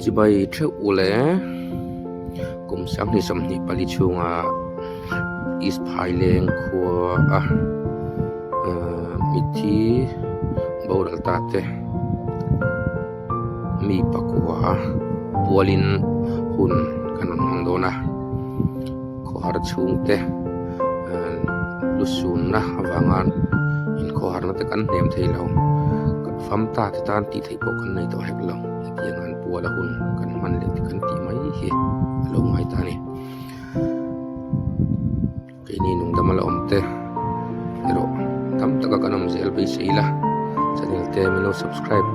Chibai theuh u le kum 2024 chhunga East Phaileng khua a mitthi boral ta te mi pakua pualin hun kan rawn hmang dawn a khawhar chhungte lusunna avanga inkhawharna te kan hnem thei lo famta te tan tih theih pawh kan nei tawh hek lo hetiang an puala hun kan hman leh te kan tih mai hi a lo ngai ta a ni. Keini nungdama la awm te erawh tam taka kan awm zel beisei ila channel te min lo subscribe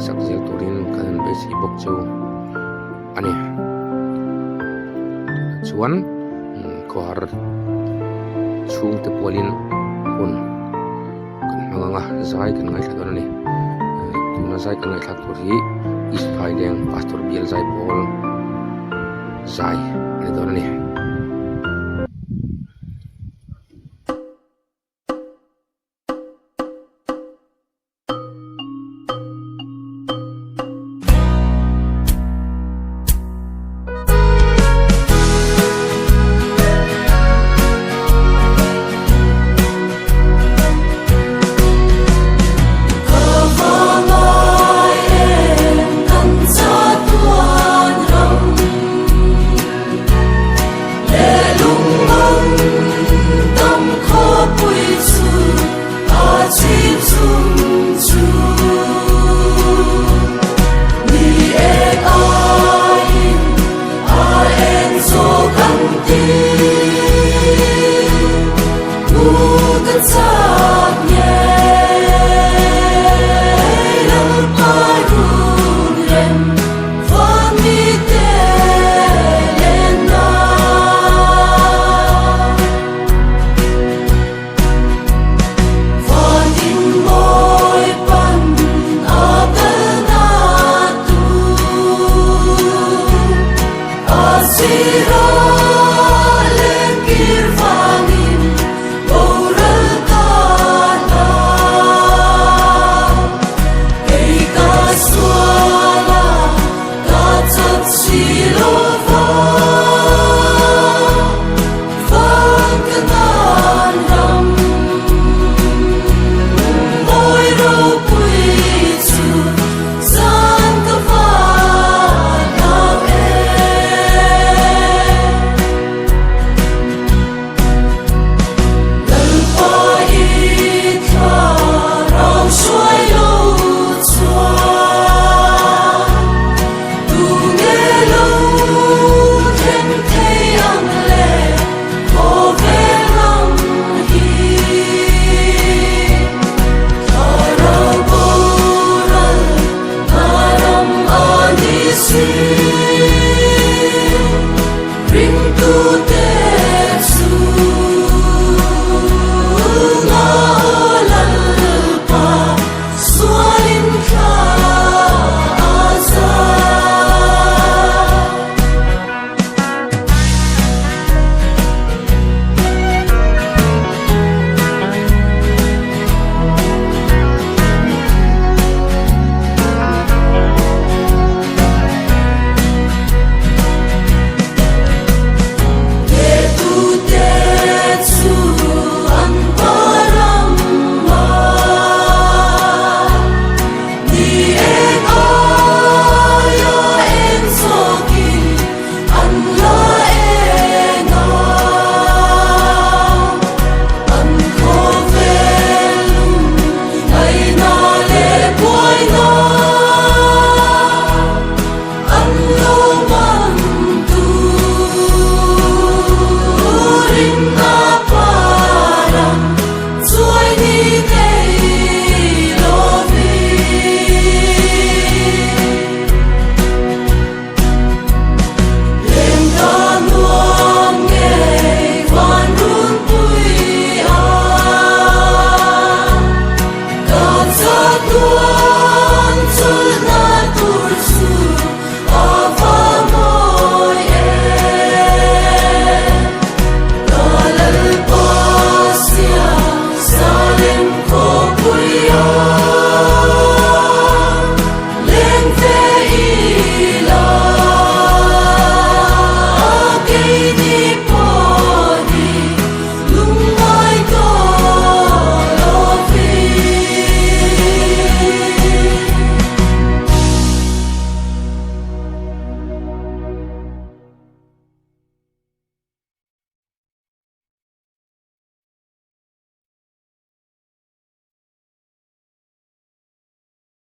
sak zel turin kan han beisei bawk chu a ni. Chuan khawhar chhungte pualin hun kan hmang ang a zai kan ngaithla dawn a ni. Tuna zai kan ngaihthlak tur hi East Phaileng Pastor Bial Zaipawl zai a ni dawn a ni.